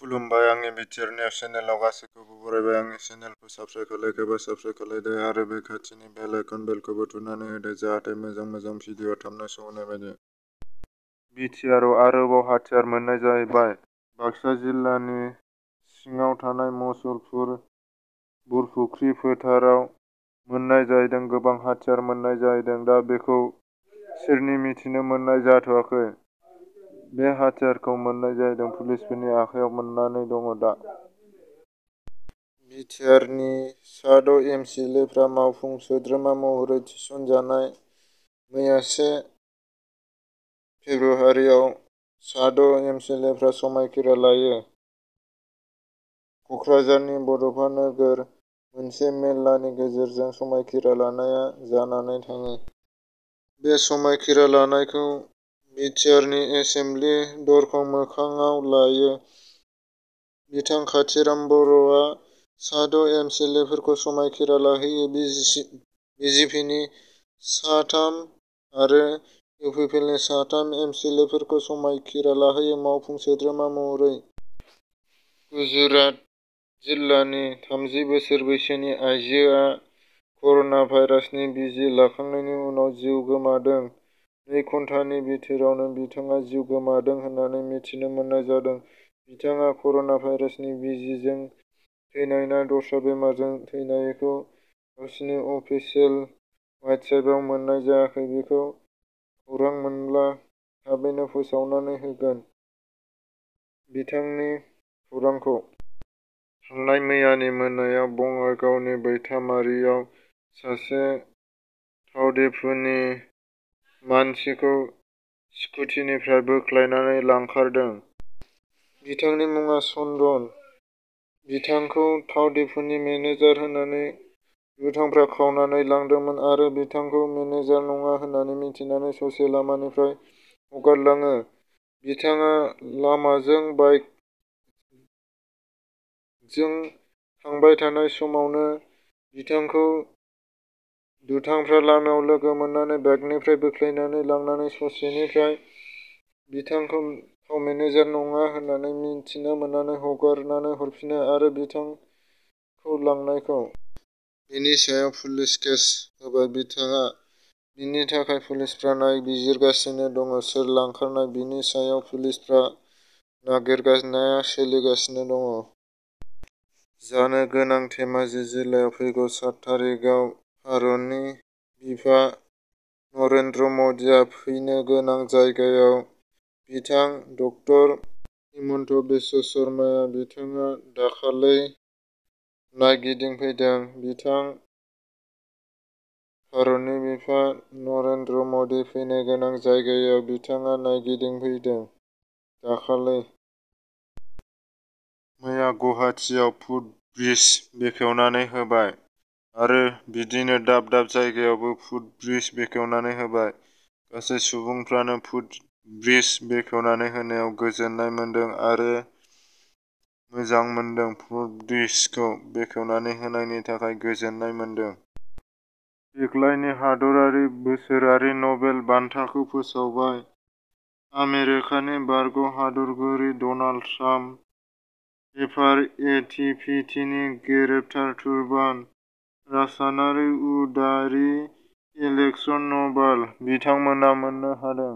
खुलुमबाय आंनि BTR news चेनेलाव गासैखौबो बरायबाय। आंनि चेनेलखौ साबस्क्राइब खालायाखैबा साबस्क्राइब खालायदो आरो बे खाथिनि बेल आइकन बेलखौबो थुनानै होदो जाहाथे मोजां भिडिअ थाबनो सहैनाय बायदि। बिटिआरआव आरोबाव हाथियार मोननाय जाहैबाय। बाक्सा जिल्लानि सिङाव थानाय मुसलपुर बुरफुख्रि फोथाराव मोननाय जाहैदों। गोबां हाथियार मोननाय जाहैदों। दा बेखौ सोरनि मिथिनो मोननाय जाथ'वाखै। बे हाथियारखौ मोननाय जाहैदों पुलिसफोरनि आखायाव मोननानै दङ दा। बिटिआरनि सा 6 एमसिएलएफोरा मावफुं सोद्रोमा महरै थिसनजानाय। मैया 1 फेब्रुआरियाव सा 6 एमसिएलएफोरा समायखिरा लायो। कक्राझारनि बड'फा नोगोर मोनसे मेलानि गेजेरजों समायखिरा लानाया जानानै थाङो। बे समायखिरा लानायखौ बिटिआरनि एसेम्बलि दरखं मोखाङाव लायो। बिथां काथिराम बर'आ सा 6 एमसिएलएफोरखौ समायखिरा लाहोयो। बिजेपिनि सा 3 आरो इउपिपिएलनि सा 3 एमसिएलएफोरखौ समायखिरा लाहोयो। मावफुं सोद्रोमा महरै गुजरात जिल्लानि 30 बोसोर बैसोनि आइजोआ कर'ना भाइरासनि बिजि लाखांनायनि उनाव जिउ गोमादों। 2 घन्टानि बिथोरावनो बिथाङा जिउ गोमादों होननानै मिथिनो मोननाय जादों। बिथाङा कर'ना भाइरासनि बिजिजों थैनाय ना दस्रा बेमारजों थैनायखौ गावसिनि अफिसियेल वेबसाइटआव मोननाय जायाखै। बेखौ खौरां मोनब्ला थाबैनो फोसावनानै होगोन। बिथांनि खौरांखौ थांनाय मैयानि मोनायाव बङाइगावनि बैथामारियाव सासे तावडेफुनि मानसिखौ स्कुटिनिफ्राय बोख्लायनानै लांखारदों। बिथांनि मुङा चन्दन। बिथांखौ तावडेफुनि मेनेजार होननानै दुथांफ्रा खावनानै लांदोंमोन आरो बिथांखौ मेनेजार नङा होननानै मिथिनानै ससे लामानिफ्राय हगारलाङो। बिथाङा लामाजों बाइकजों थांबाय थानाय समावनो बिथांखौ दुथांफ्रा लामायाव लोगो मोननानै बाइकनिफ्राय बोख्लायनानै लांनानै ससेनिफ्राय बिथांखौ फाव मेनेजार नङा होननानै मिथिनो मोननानै हगारनानै हरफिनो आरो बिथांखौ लांनायखौ बिनि सायाव पुलिस केस होबाय। बिनि थाखाय पुलिसफ्रा नायबिजिरगासिनो दङ। सोर लांखारनाय बिनि सायाव पुलिसफ्रा नागिरनाया सोलिगासिनो दङ। जानो गोनां धेमाजि जिल्लायाव फैगौ 7 थारिखआव भारतनि बिफा नरेन्द्र मदिआ फैनो गोनां जायगायाव बिथां ड हिमन्त बिश्व शर्माया बिथाङा दाखालै नायगिदिंफैदों। बिथां भारतनि बिफा नरेन्द्र मदि फैनो गोनां जायगायाव बिथाङा नायगिदिंफैदों दाखालै। मैया गुवाहाटीआव फुट ब्रिज बेखेवनानै होबाय आरो बिदिनो दाब दाब जायगायावबो फुट ब्रिज बेखेवनानै होबाय। गासै सुबुंफ्रानो फुट ब्रिज बेखेवनानै होनायाव गोजोननाय मोन्दों आरो मोजां मोनदों। फुट ब्रिजखौ बेखेवनानै होनायनि थाखाय गोजोननाय मोन्दों। देग्लायनि हादरारि बोसोरारि नबेल बान्थाखौ फोसावबाय। आमेरिकानि बारग' हादरगिरि डनाल्ड ट्राम्प। एफआरएटिपिटिनि ग्रेटा थुरबान। रासायनारि उदारि एलेक्स न'बाल बिथांमोना मोननो हादों।